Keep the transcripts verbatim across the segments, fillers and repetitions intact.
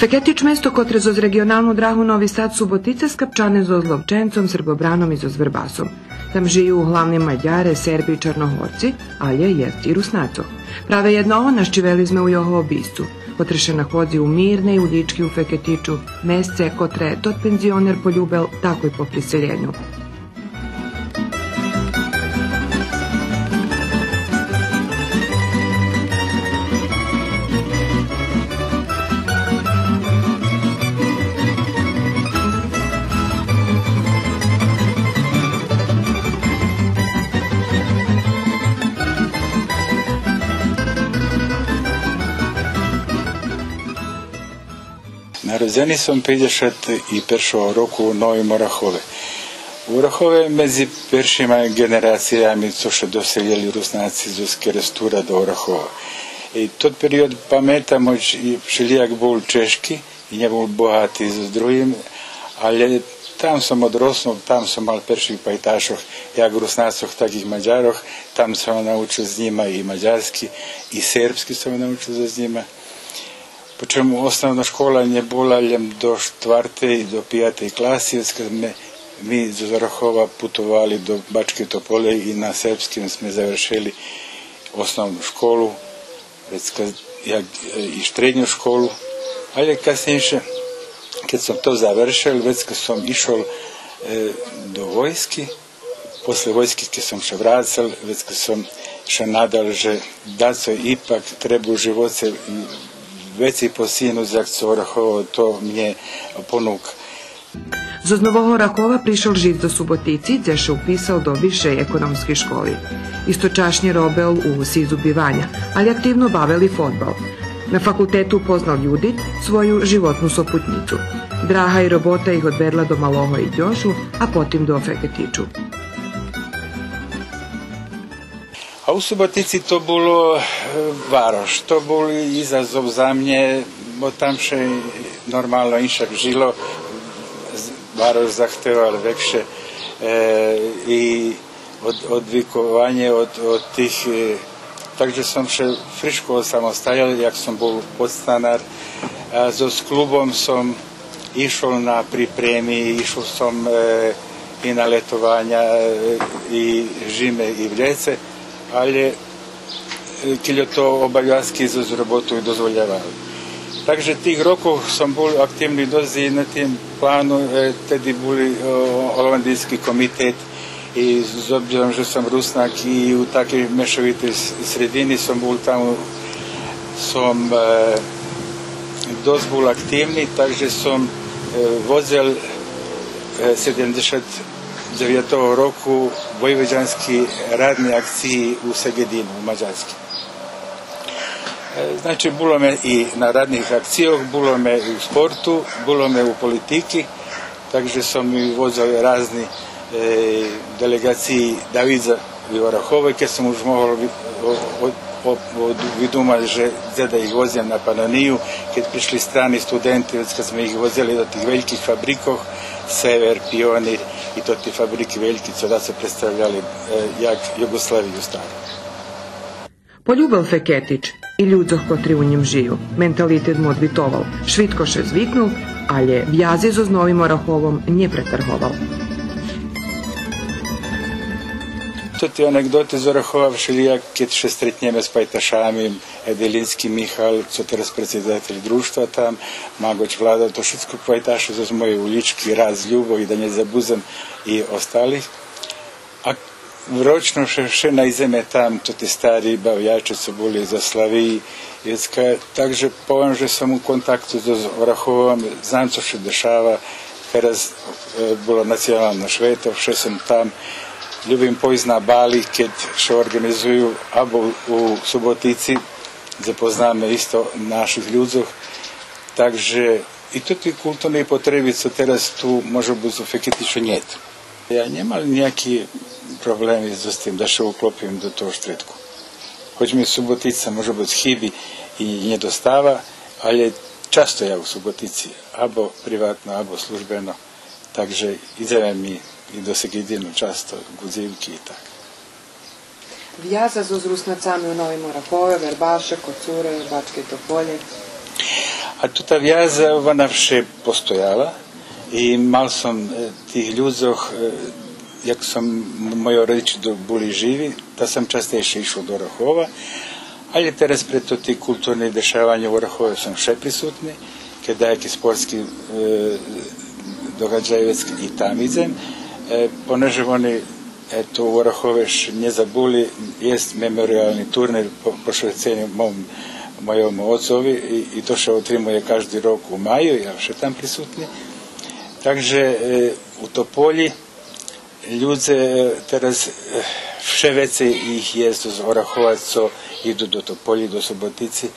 Фекетич место котре зоз реґионалну драгу Нови Сад — Суботица скапчане зоз Ловченцом, Србобраном и зоз Вербасом. Там жию углавним Мадяре, Серби и Чарногорци, алє єст и Руснацох. Праве єдного нащивели зме у його обисцу, котре ше находзи у Мирней улїчки у Фекетичу, месце котре тот пензионер полюбел такой по приселєню. Народзени сом пейдзешат и першого року у Новим Орахове. У Орахове медзи першима ґенерациями цо ше доселєли Руснаци зоз Керестура до Орахова. И тот период паметам, хоч и вшелїяк бул чежки, и нє бул богати зоз другим, алє там сом одроснул, там сом мал перших пайташох, як Руснацох, так и Мадярох, там сом научел з нїма и мадярски, и сербски сом научел зоз нїма. Причому основна школа нє була лєм до штвартей, до пиятей класи, од кед ми, ми зоз Орахова путовали до Бачки Тополєй и на сербским зме завершели основну школу, вецка, як, е, и штредню школу. Алє каснєйше, кед сом то завершел, вецка сом ишол, е, до войски. После войски, кед сом ше врацел, вецка сом ше надал же дацо ипак треба у живоце вецей постигнуц, як цо Орахово то мнє понука. Зоз Нового Орахова пришол жиц до Суботици, дзе ше уписал до Висшей економскей школи. Источашнє робел у СИЗ-у Биваня, алє активно бавел и фодбал. На факултету упознал Юдит, свою животну сопутнїцу. Драга и робота их одведла до Малого Идьошу, а потим до Фекетичу. А у Суботици то було, е, варош, то бул изазов за мнє, бо там ше нормално иншак жило, з-, варош захтевала векше, е, и од-, одвикованє од, од тих, е, так же сом ше фришко осамосталєл, як сом бул подстанар. А зоз клубом сом ишол на припреми, ишол сом, е, и на летованя, е, и жиме, и в лєце, алє, е, кельо то обавязки зоз роботу дозволявали. Так же тих рокох сом бул активни досц и на тим плану, е, теди були, о, оландийски комитет, и з обзиром же сом Руснак и у такей мешовитей с-, средини сом бул там, сом, е, досц бул активни, так же сом, е, водзел, е, седемдзешат дзевятого року войводянски радни акциї у Сегедину, у Мадярскей. Е, значи, було ме и на радних акцийох, було ме и у спорту, було ме у политики, так же сом и водзел разни, е, делеґациї Давида и Орахове, кед сом уж могол ви-, о-, о-, о-, о-, видумац же дзе да их водзим на Панонию, кед пришли страни студенти, вецка зме их водзели до тих вельких фабрикох, Север, Пионир и тоти фабрики вельки, цо дацо представляли, е, як Юґославию стару. Полюбел Фекетич и людзох котри у нїм жию. Менталитет му одвитовал. Швидко ше звикнул, алє вязи зоз Новим Ораховом нє претарговал. Тоти анеґдоти зоз Орахова вшелїяк, кед ше стретнєме з пайташами, Еделински Михал, цо тераз предсидатель дружтва там, Маґоч Владо, то шицко пайташе зоз моєй улїчки, раз Любо и да нє забудзем и осталих. А врочно ше, ше найдземе там, тоти стари бавяче цо були зоз Славиї, вецка, так же повем же сом у контакту зоз, зоз Ораховом, знам цо ше дешава, тераз, е, було национално швето, вше сом там. Любим пойсц на бали, кед ше орґанизую, або у Суботици, дзе познаме исто наших людзох. Так же и тоти културни потреби цо тераз ту може буц у Фекетичу нєт. Я нємам нїяки проблеми з тим да ше уклопим до того штредку. Хоч ми Суботица може буц хиби и нєдостава, алє часто я у Суботици, або приватно, або службено. Так же идземе ми и до Сегедину часто, ґу дзивки и так. Вяза зоз Руснацами у Новим Орахове, Вербаше, Коцуре, Бачке Тополє? А тута вяза, вона вше постояла и мал сом, е, тих людзох, е, як сом, м-, мойо родичи до-, були живи, та сом частейше ишол до Орахова, але тераз пре тоти културни дешаваня у Орахове сом вше присутни, кед даяки спортски, е, догаджаї вецка и там идзем, е, понеже вони Ето, у Орахове ше нє забули, єст мемориялни турнир по-, пошвецени мом, мойому оцови и, и то ше отримує кажди рок у маю, я вше там присутни. Так же, е, у Тополї людзе, е, тераз, е, вше вецей их єст з Орахова цо иду до Тополї, до Суботици,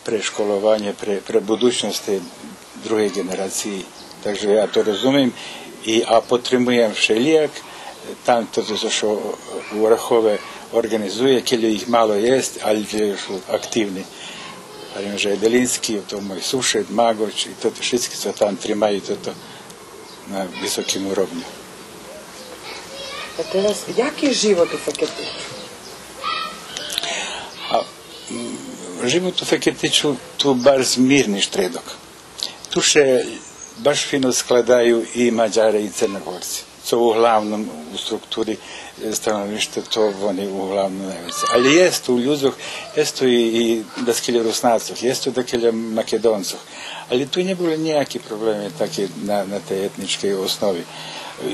пре школованє, пре, пре будучносц тей другей ґенерациї. Так же я то розумим и, а потримуєм вшелїяк. Там тото цо ше у Орахове орґанизує, кельо их мало єст, але же єст активни. Гварим же Делински, то мой сушед, Маґоч, и тото шицки цо там тримаю тото на високим уровню. А тераз, яки живот у Фекетичу? А, м, живот у Фекетичу ту барз мирни штредок. Ту ше баш фино складаю и Мадяре и Црногорци. Цо углавном у структури, е, становишта, то вони углавном найвецей. Але єст у людзох, єст у и, и даскельо Руснацох, єст у дакельо Македонцох. Але ту нє були нїяки проблеми таки на, на тей етничкей основи.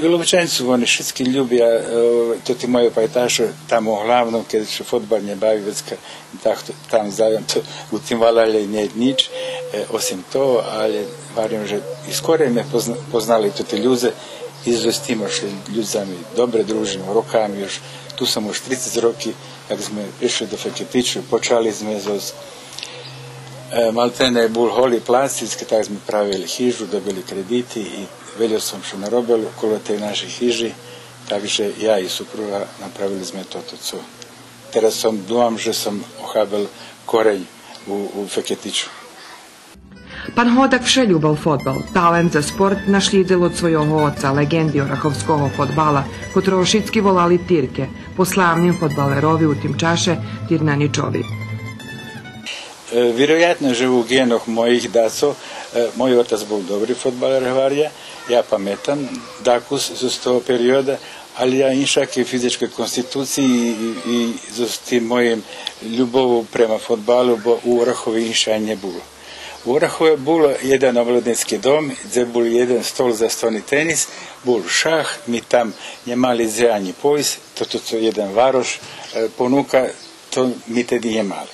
И Лубочанци вони шицки любя, е, тоти мойо пайташе, там углавном, кед ше фодбал нє бави, вецка так, то, там заєм, то у тим валалє нєт нїч, е, осим того, але гварим же и скорей ме позна-, познали тоти людзе, и зоз тим ше людзами добре дружим, роками уж, ту сом уж трицец роки, як зме пришли до Фекетичу, почали зме зоз, е, малтене бул голи плац, и так зме правели хижу, добили кредити и вельо сом ше наробел около тей нашей хижи, так же я и супруга направели зме тото цо Тераз сом, думам же сом охабел корень у, у Фекетичу. Пан Годак вше любел фодбал. Талент за спорт нашлїдзел од свойого оца, леґенди ораховского фодбала, котрого шицки волали Тирке, по славним фодбалерови у тим чаше Тирнаничови. Е, вироятно же у ґенох моїх дацо, е, мой отац бул добри фодбалер, гваря, я паметам дакус з того периода, але я иншакей физичкей конституциї и, и, и з тим моїм любову према фодбалу, бо у Орахове инше нє було. У Орахове було єден омладински дом, дзе бул єден стол за стони тенис, бул шах, ми там нє мали дзе анї пойсц, то, то, то єден варош, е, понука, то ми теди нє мали.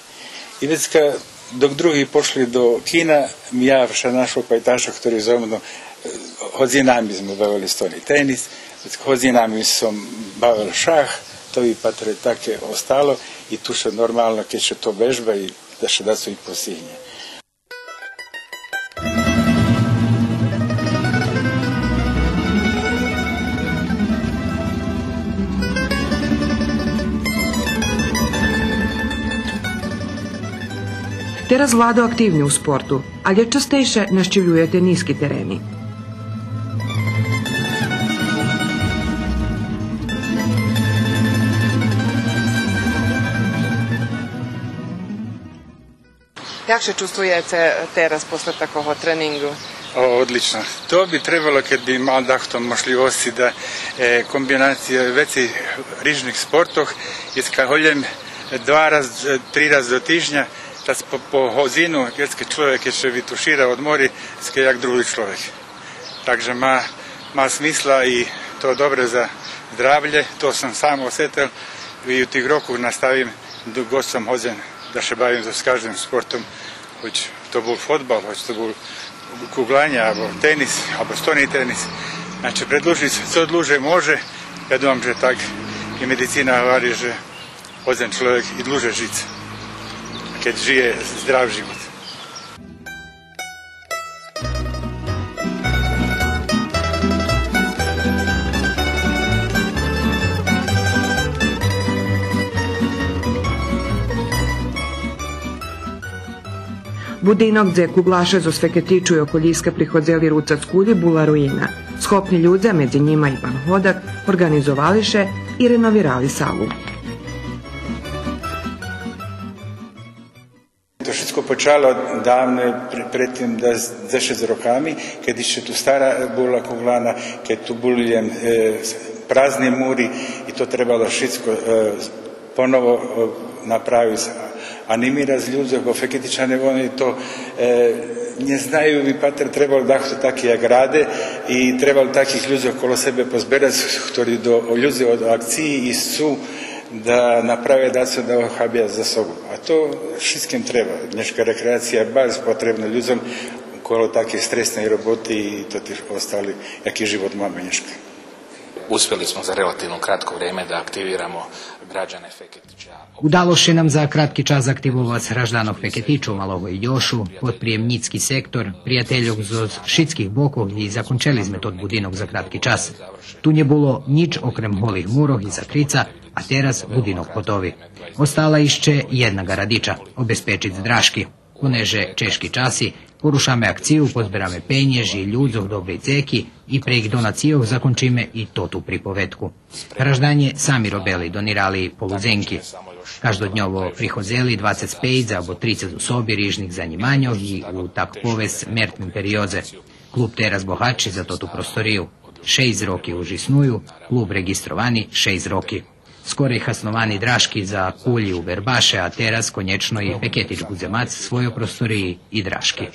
И вецка док други пошли до кина, я вше нашол пайташа, хтори зо мну, е, годзинами зме бавели стони тенис, вецка годзинами сом бавел шах, то и патре таке остало и ту ше нормално, кед ше то вежба и да ше дацо и постигнє. Тераз Владо активни у спорту, але частейше нащивлює тениски терени. Як ше чувствуєце тераз после такого тренинґу? О, одлично. То би требало, кед би мал дахто можлївосци да, е, комбинацию вецей рижних спортох, єст ка голєм два раз, е, три раз до тижня, та по, по годзину, кед чловек ше витушира, одмори, єст ка як други чловек. Так же ма, ма смисла и то добре за здравє, то сом сам осетел и у тих рокох наставим, д-, год сом годзен да ше бавим зоз каждим спортом, гоч то бул фодбал, гоч то бул куґланє, або тенис, або стони тенис. Значи, предлужиц цо длуже може, я думам же так и медицина гвари же годзен чловек и длуже жиц, кед жиє здрав живот. Будинок дзе куґлаше зоз Фекетичу и околїска приходзели руцац кулї була руїна. Схопни людзе, медзи нїма и пан Годак, орґанизовали ше и реновирали салу. То шицко Почало давно, пре-, пред тим да, дзешец роками, кед ище ту стара була куглана, кед ту були лєм, е, с-, празни мури и то требало шицко, е, поново, е, направиц. А, а нимираз людзох, бо Фекетичане вони то, е, нє знаю, би патер требал дахто таки як Раде и требал таких людзох коло себе позберац, хтори до, людзе од акциї и сцу да направя дацо да охабя за собу. А то шицким треба. Нєшка рекреация барз потребна людзом коло такей стресней роботи и то ти остали, яки живот маме нєшка. Uspjeli smo za relativno kratko vrijeme da aktiviramo građane Feketića. Удало ше нам за кратки час активовац гражданох Фекетичу, Малого Идьошу, подприємнїцки сектор, приятельох зоз шицких бокох и закончели зме тот будинок за кратки час. Ту нє було нїч окрем голих мурох и закрица, а тераз будинок готови. Остала ище єдна ґарадича, обезпечиц дражки. Понеже чежки часи, порушаме акцию, позбераме пенєж и людзох добрей дзеки и прейґ донацийох закончиме и тоту приповедку. Гражданє сами робели, донирали полудзенки. Каждодньово приходзели двацец пейц або трицец особи рижних занїманьох и у, так повесц, мертвим периодзе. Клуб тераз богатши за тоту просторию. Шейсц роки уж исную, клуб реґистровани шейсц роки. Скорей хасновани дражки за кулї у Вербаше, а тераз конєчно и Фекетич будзе мац свойо просториї и дражки.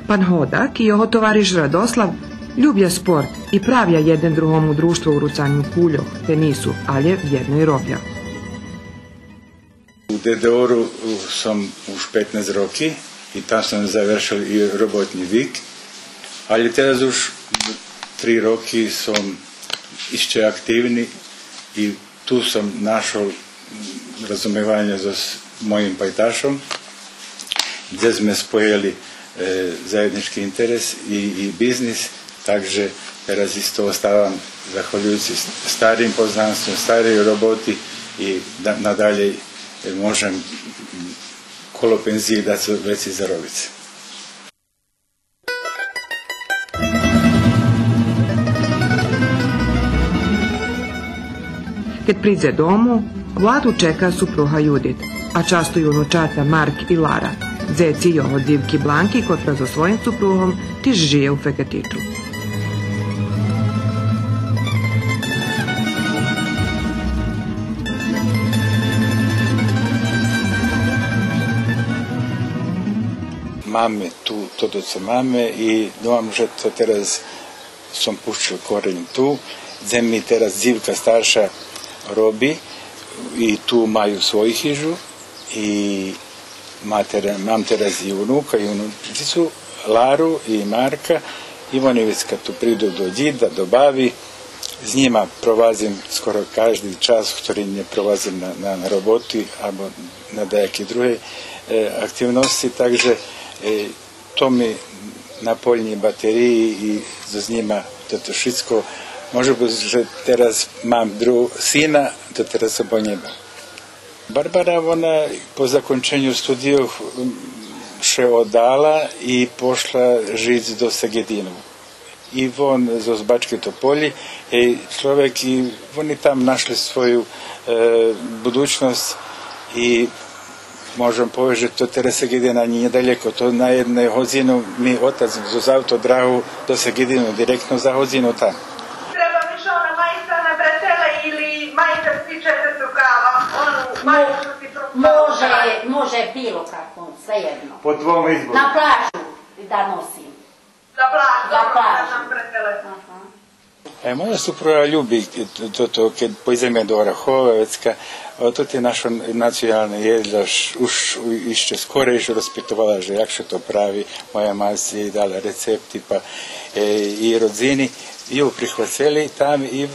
Пан Годак и його товариш Радослав любя спорт и правя єден другому дружтво у руцаню кульох, тенису, алє вєдно и робя. У Д Д О-ру сом уж петнац роки и там сом завершел и роботни вик, алє тераз уж три роки сом ище активни и ту сом нашол, м, розумиванє зоз моїм пайташом, дзе зме споєли, е, заєднїчки интерес и, и бизнис, так же тераз исто оставам, захвалююци с-, старим познанством, старей роботи и да-, надалєй, е, можем, м, коло пензиї дацо вецей заробиц. Кед придзе дому, Владу чека супруга Юдит, а часто и унучата Марк и Лара, дзеци його дзивки Бланки, котра зоз своїм супругом тиж жиє у Фекетичу. Маме ту, тото цо маме, и думам же то тераз сом пущел корень ту, дзе ми тераз дзивка старша роби и ту маю свою хижу и ма тера-, мам тераз и унука и унучицу, Лару и Марка, и вони вецка ту приду до дїда, до баби. З нїма провадзим скоро кажди час, хтори нє провадзим на, на, на роботи або на даяки други, е, активносци, так же, е, то ми наполнї батериї и зоз нїма тото шицко. Може буц же тераз мам друг сина, то тераз сом по нєба. Барбара, вона по законченю студийох, м, ше оддала и пошла жиц до Сегедину. И вон зоз Бачки Тополї, е, чловек, и вони там нашли свою, е, будучносц и можем повесц же то тераз Сегедин анї нє далєко, то на єдну годзину ми отац зоз автодрагу до Сегедину директно за годзину там. Треба ми ше она маїсца на бретеле или маїсца си четврту кава, ону маїсцу си пропала. Може, може било како, свеєдно. По твом избору. На плажу да носим. За плажу, за плажу. Нам бретеле. Аха. Е, моя супруга люби, е, то, то, кед пойдземе до Орахова, вецка, о, то ти нашо националне єдло, ш-, уж у-, ище скорей уж розпитовала же як ше то прави, моя мац єй дала рецепти, па, е, и родзини, и ю прихвацели там, и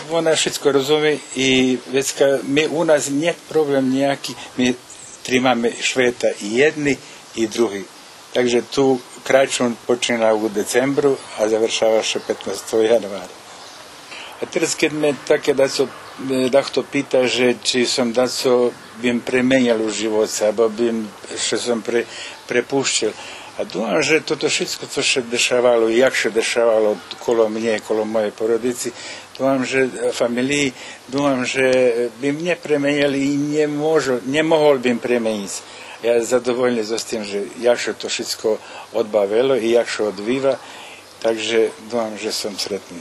вона шицко розуми, и вецка ми у нас нє проблем нїяки, ми тримаме швета и єдни, и други. Так же ту Крачун починал у децембру, а завершава ше петнастого януара. А тераз, кед ме таке дацо, е, дахто пита же чи сом дацо бим пременєл у живоце, або бим, ше сом пре-, препущел. А думам же тото шицко цо ше дешавало, и як ше дешавало коло мнє, коло моєй породици, Думам же, е, фамелиї, думам же би мнє пременєли и нє можу, нє могол бим пременїц. Я задовольни зоз тим же як ше то шицко одбавело и як ше одвива, так же думам же сом сретни.